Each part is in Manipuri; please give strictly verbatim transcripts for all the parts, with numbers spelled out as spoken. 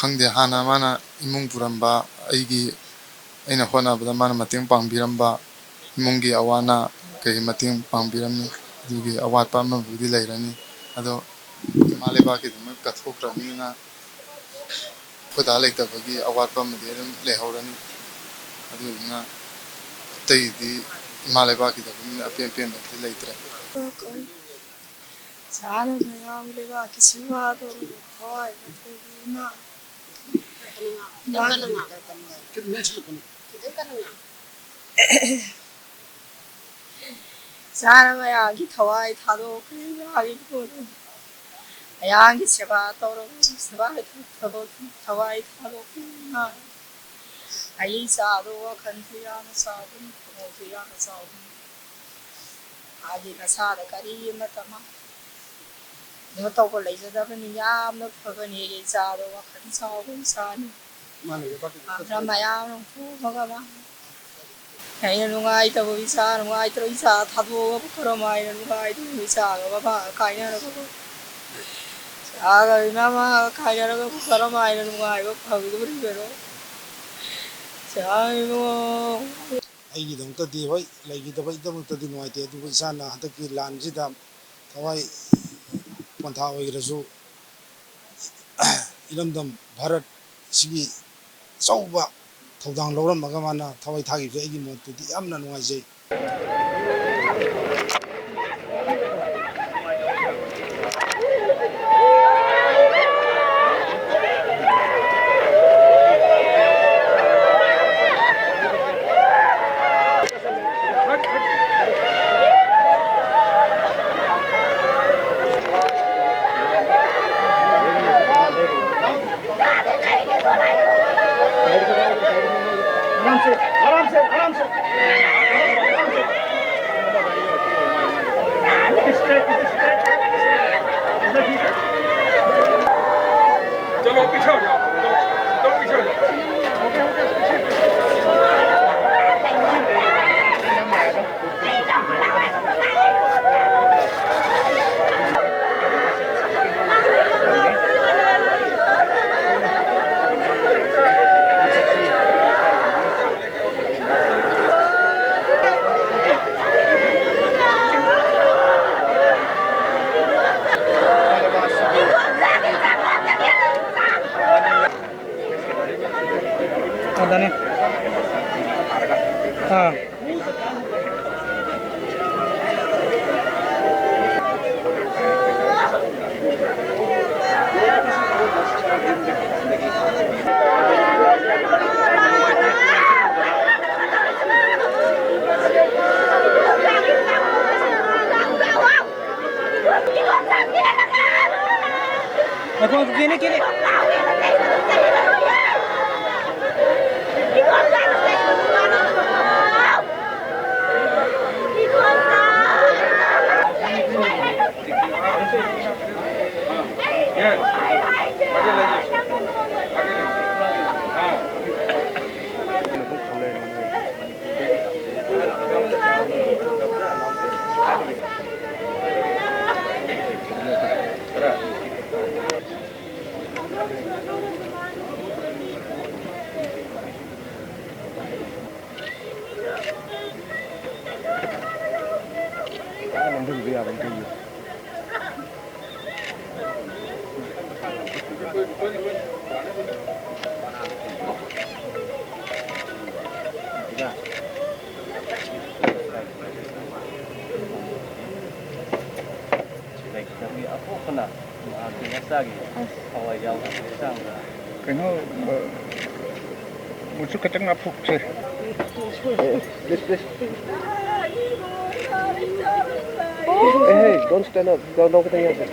ꯈꯪꯗꯦ, ꯍꯥꯟꯅ ꯃꯥꯅ ꯏꯃꯨꯡ ꯄꯨꯔꯝꯕ, ꯑꯩꯒꯤ, ꯑꯩꯅ ꯍꯣꯠꯅꯕꯗ ꯃꯥꯅ ꯃꯇꯦꯡ ꯄꯥꯡꯕꯤꯔꯝꯕ, ꯏꯃꯨꯡꯒꯤ ꯑꯋꯥ ꯑꯅꯥ ꯀꯩ ꯃꯇꯦꯡ ꯄꯥꯡꯕꯤꯔꯝꯃꯤ꯫ ꯑꯗꯨꯒꯤ ꯑꯋꯥꯠꯄ ꯑꯃꯕꯨꯗꯤ ꯂꯩꯔꯅꯤ, ꯑꯗꯣ ꯏꯃꯥ ꯂꯩꯕꯥꯛꯀꯤꯗꯃꯛ ꯀꯠꯊꯣꯛꯈ꯭ꯔꯕꯅꯤꯅ ꯑꯩꯈꯣꯏ ꯗꯥ ꯂꯩꯇꯕꯒꯤ ꯑꯋꯥꯠꯄ ꯑꯃꯗꯤ ꯑꯗꯨꯝ ꯂꯩꯍꯧꯔꯅꯤ꯫ ꯑꯗꯨꯗꯨꯅ ꯑꯇꯩꯗꯤ ꯏꯃꯥ ꯂꯩꯕꯥꯛꯀꯤꯗꯃꯛ ꯑꯄꯦꯟ ꯑꯄꯦꯟꯕꯗꯤ ꯂꯩꯇ꯭ꯔꯦ꯫ ꯁꯥꯅ ꯃꯌꯥꯝ ꯂꯩꯕꯥꯛꯀꯤ ꯁꯦꯕꯥ ꯇꯧꯔꯒ ꯊꯋꯥꯏ ꯍꯛꯆꯥꯡ ꯏꯃꯥ ꯏꯆꯥꯅ ꯃꯌꯥꯝꯒꯤ ꯊꯋꯥꯏ ꯊꯥꯗꯣꯛꯈ꯭ꯔꯦ, ꯏꯃꯥꯒꯤ ꯄꯣꯠ ꯃꯌꯥꯝꯒꯤ ꯁꯦꯕꯥ ꯇꯧꯔꯒ ꯁꯦꯕꯥ ꯊꯕꯛ ꯊꯋꯥꯏ ꯊꯥꯗꯣꯛꯈ꯭ꯔꯦ꯫ ꯏꯃꯥ ꯑꯩ ꯏꯆꯥꯗꯣ ꯋꯥꯈꯜꯁꯨ ꯌꯥꯝꯅ ꯆꯥꯎꯕꯅꯤ, ꯊꯃꯣꯏꯁꯨ ꯌꯥꯝꯅ ꯆꯥꯎꯕꯅꯤ꯫ ꯃꯥꯒꯤ ꯃꯁꯥꯗ ꯀꯔꯤ ꯑꯃꯠꯇ ꯃꯥ ꯀꯩꯅꯣ ꯇꯧꯕ ꯂꯩꯖꯗꯕꯅꯤ꯫ ꯌꯥꯝꯅ ꯐꯕꯅꯤ ꯑꯩ ꯏꯆꯥꯗꯣ, ꯋꯥꯈꯜ ꯆꯥꯎꯕ ꯏꯆꯥꯅꯤ꯫ ꯃꯥꯅ ꯃꯌꯥꯝ ꯂꯧꯊꯣꯛꯑꯝꯃꯒ ꯃꯥ ꯑꯩꯅ ꯅꯨꯡꯉꯥꯏꯇꯕ ꯏꯆꯥ, ꯅꯨꯡꯉꯥꯏꯇ꯭ꯔ ꯏꯆꯥ ꯊꯥꯗꯣꯛꯑꯒ ꯀꯔꯝ ꯍꯥꯏꯅ ꯅꯨꯡꯉꯥꯏꯗꯣꯏꯅꯣ? ꯏꯆꯥꯒ ꯃꯃꯥꯒ ꯀꯥꯏꯅꯔꯒ, ꯏꯆꯥꯒ ꯏꯃꯥꯒ ꯀꯥꯏꯅꯔꯒ ꯀꯔꯝ ꯍꯥꯏꯅ ꯅꯨꯡꯉꯥꯏꯕ ꯐꯪꯗꯣꯔꯤꯕꯅꯣ? ꯏꯆꯥ ꯏꯕꯨꯡꯉꯣ꯫ ꯑꯩꯒꯤꯗꯃꯛꯇꯗꯤ, ꯍꯣꯏ, ꯂꯩꯈꯤꯗꯕꯒꯤꯗꯃꯛꯇꯗꯤ ꯅꯨꯡꯉꯥꯏꯇꯦ, ꯑꯗꯨꯕꯨ ꯏꯆꯥꯅ ꯍꯟꯗꯛꯀꯤ ꯂꯥꯟꯁꯤꯗ ꯊꯋꯥꯏ ꯄꯣꯟꯊꯥ ꯑꯣꯏꯈ꯭ꯔꯁꯨ, ꯏꯔꯝꯗꯝ ꯚꯥꯔꯠ ꯁꯤꯒꯤ ꯑꯆꯧꯕ ꯊꯧꯗꯥꯡ ꯂꯧꯔꯝꯃꯒ ꯃꯥꯅ ꯊꯋꯥꯏ ꯊꯥꯈꯤꯕꯁꯦ ꯑꯩꯒꯤ ꯃꯣꯠꯇꯗꯤ ꯌꯥꯝꯅ ꯅꯨꯡꯉꯥꯏꯖꯩ꯫ आराम से, आराम से, आराम से। चलो, पीछे हो जाओ। चलो, पीछे हो जाओ। ꯑꯗꯅꯤ꯫ ꯑꯥ꯫ ꯉꯥꯏꯈꯣ, ꯀꯦꯅꯤ, ꯀꯦꯅꯤ꯫ ꯂꯩꯈꯤꯗꯕꯒꯤ ꯑꯄꯣꯛꯄꯅ ꯃꯍꯥꯛꯀꯤ ꯃꯆꯥꯒꯤ ꯊꯋꯥꯏ ꯌꯥꯎꯕꯒꯤ ꯍꯛꯆꯥꯡꯗ ꯀꯩꯅꯣ, ꯑ, ꯃꯨꯁꯨ ꯈꯤꯇꯪ ꯂꯥꯞꯊꯣꯛꯁꯦ꯫ Please, please. Hey, hey, don't stand up. Down, down, ꯈꯤꯇꯪ ꯌꯥꯁꯦ꯫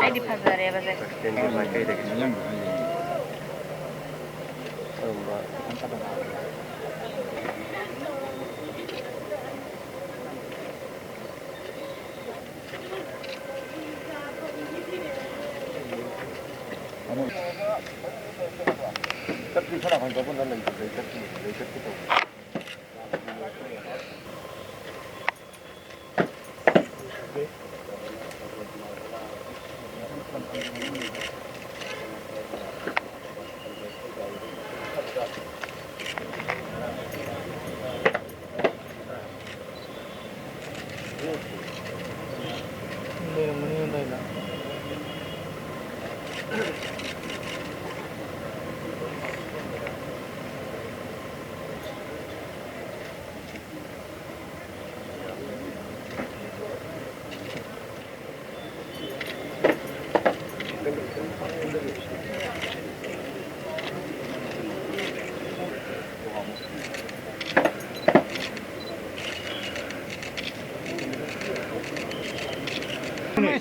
ꯑꯩꯗꯤ ꯐꯖꯔꯦꯕ ꯁꯦ꯫ ꯂꯩꯔꯝꯒꯅꯤ ꯑꯗꯥꯏꯗ꯫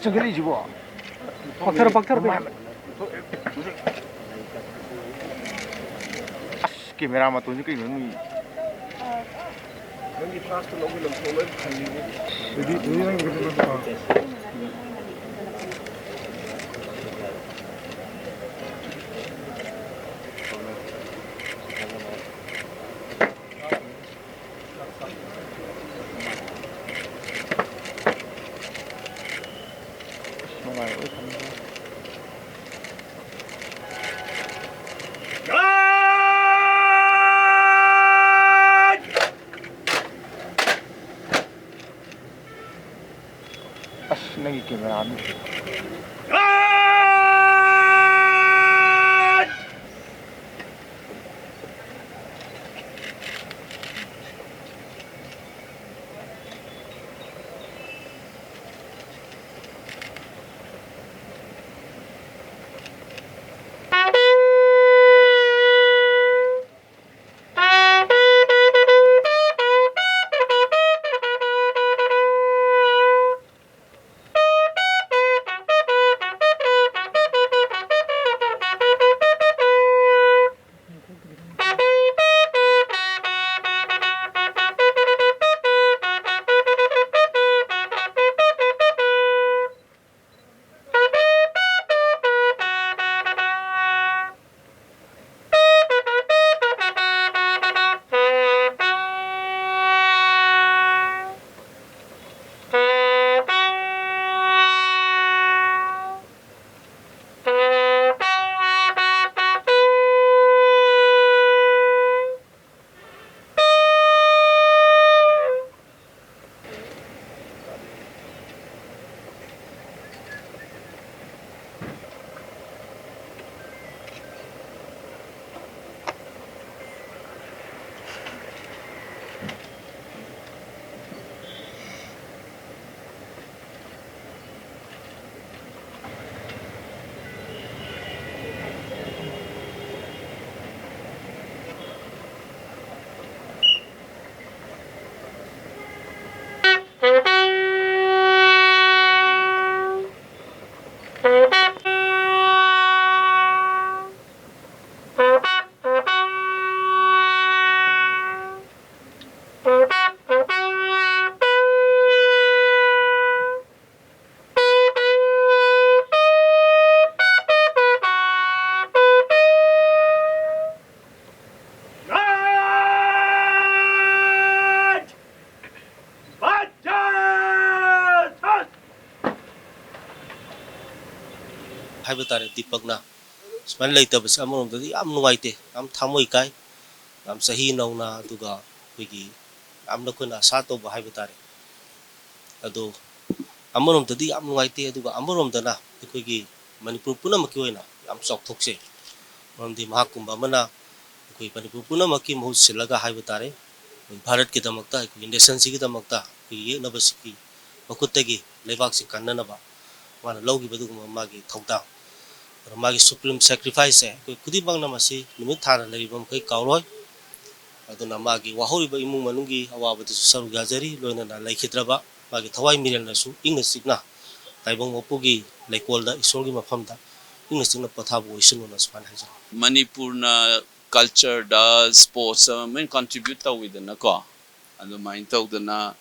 ꯆꯪꯈꯠꯂꯛꯏꯁꯤꯕꯣ? ꯄꯥꯛꯊꯔꯣ, ꯄꯥꯛꯊꯔꯣ, ꯀꯩꯅꯣ? ꯑꯁ, ꯀꯦꯃꯦꯔꯥ ꯃꯇꯣꯟꯁꯦ ꯀꯩꯅꯣ ꯅꯣꯏ? ꯅꯪꯒꯤ ꯐ꯭ꯂꯥꯁꯇꯣ ꯂꯧꯒꯦ, ꯂꯪꯊꯣꯛ ꯂꯣꯏ ꯈꯜꯂꯤꯅꯦ꯫ ꯑꯗꯨꯗꯤ, ꯑꯗꯨꯗꯤ ꯅꯪ ꯀꯩꯅꯣ ꯇꯧꯔꯣ꯫ ꯑꯁ, ꯅꯪꯒꯤ ꯀꯦꯃꯦꯔꯥꯗꯨ꯫ ꯍꯥꯏꯕ ꯇꯥꯔꯦ, ꯗꯤꯄꯛꯅ ꯁꯨꯃꯥꯏꯅ ꯂꯩꯇꯕꯁꯦ ꯑꯃꯔꯣꯝꯗꯗꯤ ꯌꯥꯝ ꯅꯨꯡꯉꯥꯏꯇꯦ, ꯌꯥꯝ ꯊꯃꯣꯏ ꯀꯥꯏ, ꯌꯥꯝ ꯆꯍꯤ ꯅꯧꯅ, ꯑꯗꯨꯒ ꯑꯩꯈꯣꯏꯒꯤ ꯌꯥꯝꯅ ꯑꯩꯈꯣꯏꯅ ꯑꯁꯥ ꯇꯧꯕ ꯍꯥꯏꯕ ꯇꯥꯔꯦ꯫ ꯑꯗꯣ ꯑꯃꯔꯣꯝꯗꯗꯤ ꯌꯥꯝ ꯅꯨꯡꯉꯥꯏꯇꯦ, ꯑꯗꯨꯒ ꯑꯃꯔꯣꯝꯗꯅ ꯑꯩꯈꯣꯏꯒꯤ ꯃꯅꯤꯄꯨꯔ ꯄꯨꯝꯅꯃꯛꯀꯤ ꯑꯣꯏꯅ ꯌꯥꯝ ꯆꯥꯎꯊꯣꯛꯆꯩ꯫ ꯃꯔꯝꯗꯤ ꯃꯍꯥꯛꯀꯨꯝꯕ ꯑꯃꯅ ꯑꯩꯈꯣꯏ ꯃꯅꯤꯄꯨꯔ ꯄꯨꯝꯅꯃꯛꯀꯤ ꯃꯍꯨꯠ ꯁꯤꯜꯂꯒ ꯍꯥꯏꯕ ꯇꯥꯔꯦ, ꯑꯩꯈꯣꯏ ꯚꯥꯔꯠꯀꯤꯗꯃꯛꯇ, ꯑꯩꯈꯣꯏ nationꯁꯤꯒꯤꯗꯃꯛꯇ ꯑꯩꯈꯣꯏꯒꯤ ꯌꯦꯛꯅꯕꯁꯤꯒꯤ ꯃꯈꯨꯠꯇꯒꯤ ꯂꯩꯕꯥꯛꯁꯤ ꯀꯟꯅꯅꯕ ꯃꯥꯅ ꯂꯧꯈꯤꯕ ꯑꯗꯨꯒꯨꯝꯕ ꯃꯥꯒꯤ ꯊꯧꯗꯥꯡ, ꯑꯗꯨꯅ ꯃꯥꯒꯤ supreme sacrificeꯁꯦ ꯑꯩꯈꯣꯏ ꯈꯨꯗꯤꯡꯃꯛꯅ ꯃꯁꯤ ꯅꯨꯃꯤꯠ ꯊꯥꯅ ꯂꯩꯔꯤꯕ ꯃꯈꯩ ꯀꯥꯎꯔꯣꯏ꯫ ꯑꯗꯨꯅ ꯃꯥꯒꯤ ꯋꯥꯍꯧꯔꯤꯕ ꯏꯃꯨꯡ ꯃꯅꯨꯡꯒꯤ ꯑꯋꯥꯕꯗꯁꯨ ꯁꯔꯨꯛ ꯌꯥꯖꯔꯤ, ꯂꯣꯏꯅꯅ ꯂꯩꯈꯤꯗ꯭ꯔꯕ ꯃꯥꯒꯤ ꯊꯋꯥꯏ ꯃꯤꯔꯦꯜꯅꯁꯨ ꯏꯪꯅ ꯆꯤꯛꯅ ꯇꯥꯏꯕꯪ ꯃꯄꯨꯒꯤ ꯂꯩꯀꯣꯜꯗ, ꯏꯁꯣꯔꯒꯤ ꯃꯐꯝꯗ ꯏꯪꯅ ꯆꯤꯛꯅ ꯄꯣꯊꯥꯕ ꯑꯣꯏꯁꯅꯨꯅ ꯁꯨꯃꯥꯏꯅ ꯍꯥꯏꯖꯔꯤ꯫ ꯃꯅꯤꯄꯨꯔꯅ cultureꯗ, sportsꯇ ꯃꯦꯟ contribute ꯇꯧꯋꯤꯗꯅꯀꯣ꯫ ꯑꯗꯨꯃꯥꯏꯅ ꯇꯧꯗꯅ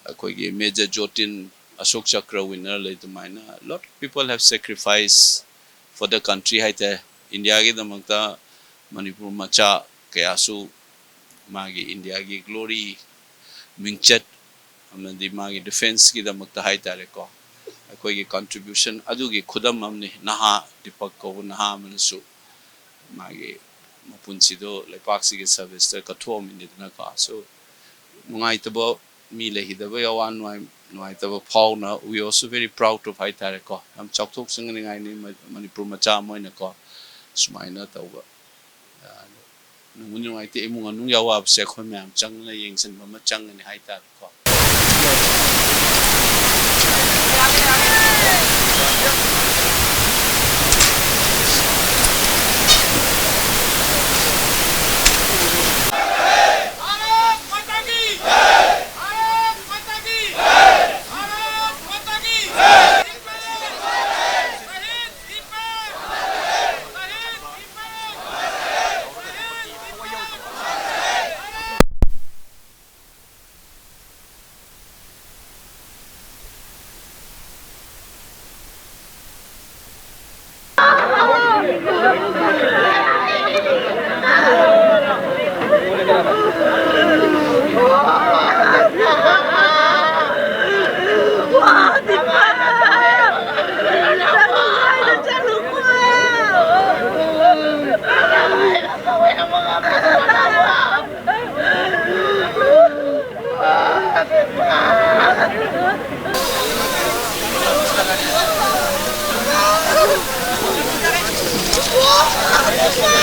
ꯑꯩꯈꯣꯏꯒꯤ Major ꯖꯣꯇꯤꯟ, ꯑꯁꯣꯛ ꯆꯀ꯭ꯔ winner ꯂꯩ, ꯑꯗꯨꯃꯥꯏꯅ lot of people have sacrificed for the country ꯍꯥꯏꯇꯥꯔꯦ꯫ ꯏꯟꯗꯤꯌꯥꯒꯤꯗꯃꯛꯇ ꯃꯅꯤꯄꯨꯔ ꯃꯆꯥ ꯀꯌꯥꯁꯨ ꯃꯥꯒꯤ ꯏꯟꯗꯤꯌꯥꯒꯤ glory, ꯃꯤꯡꯆꯠ, ꯑꯃꯗꯤ ꯃꯥꯒꯤ defenceꯀꯤꯗꯃꯛꯇ ꯍꯥꯏꯇꯥꯔꯦꯀꯣ, ꯑꯩꯈꯣꯏꯒꯤ contribution ꯑꯗꯨꯒꯤ ꯈꯨꯗꯝ ꯑꯃꯅꯤ꯫ ꯅꯍꯥ ꯗꯤꯄꯛ ꯀꯧꯕ ꯅꯍꯥ ꯑꯃꯅꯁꯨ ꯃꯥꯒꯤ ꯃꯄꯨꯟꯁꯤꯗꯣ ꯂꯩꯄꯥꯛꯁꯤꯒꯤ serviceꯇ ꯀꯠꯊꯣꯛꯑꯝꯃꯤꯅꯤꯗꯅꯀꯣ꯫ So, ꯅꯨꯡꯉꯥꯏꯇꯕ ꯃꯤ ꯂꯩꯈꯤꯗꯕꯒꯤ ꯑꯋꯥ ꯅꯨꯡꯉꯥꯏ-, ꯅꯨꯡꯉꯥꯏꯇꯕ ꯐꯥꯎꯅ, we also very proud of ꯍꯥꯏꯇꯥꯔꯦꯀꯣ꯫ ꯌꯥꯝ ꯆꯥꯎꯊꯣꯛꯆꯅꯤꯡꯉꯥꯏꯅꯤ ꯃ-, ꯃꯅꯤꯄꯨꯔ ꯃꯆꯥ ꯑꯃ ꯑꯣꯏꯅꯀꯣ, ꯁꯨꯃꯥꯏꯅ ꯇꯧꯕ꯫ ꯑ, ꯅꯨꯡꯕꯨ ꯅꯨꯡꯉꯥꯏꯇꯦ, ꯏꯃꯨꯡ ꯃꯅꯨꯡꯒꯤ ꯑꯋꯥꯕꯁꯦ ꯑꯩꯈꯣꯏ ꯃꯌꯥꯝ ꯆꯪꯅ ꯌꯦꯡꯁꯤꯟꯕ ꯑꯃ ꯆꯪꯒꯅꯤ ꯍꯥꯏꯇꯥꯔꯦꯀꯣ꯫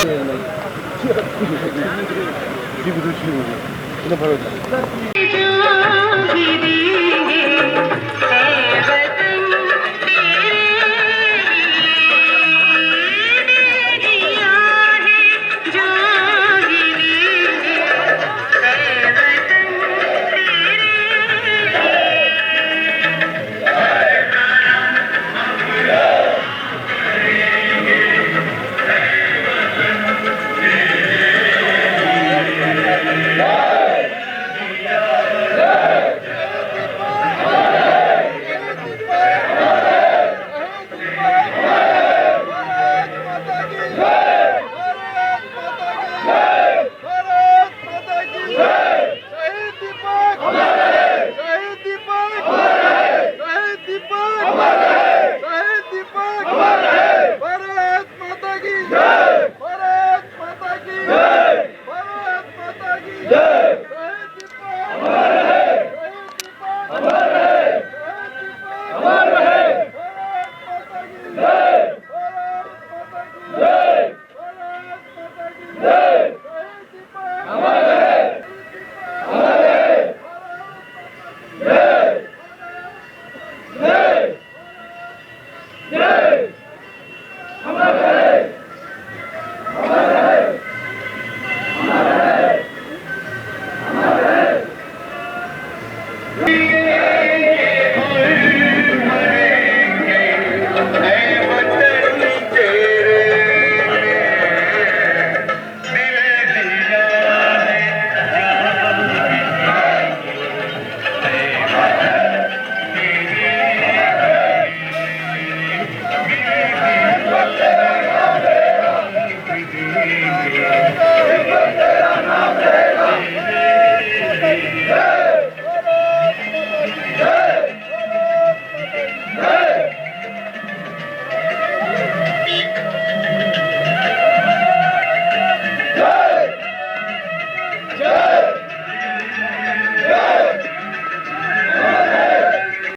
शहीद दीपक! शहीद दीपक! शहीद दीपक! अमर रहे! शहीद दीपक! अमर रहे! भारत माता की जय! भारत माता की जय! भारत माता की जय! शहीद दीपक! अमर रहे! शहीद दीपक! अमर रहे! शहीद दीपक! अमर रहे! भारत माता की जय! भारत माता की जय! भारत माता की जय! शहीद दीपक! अमर रहे!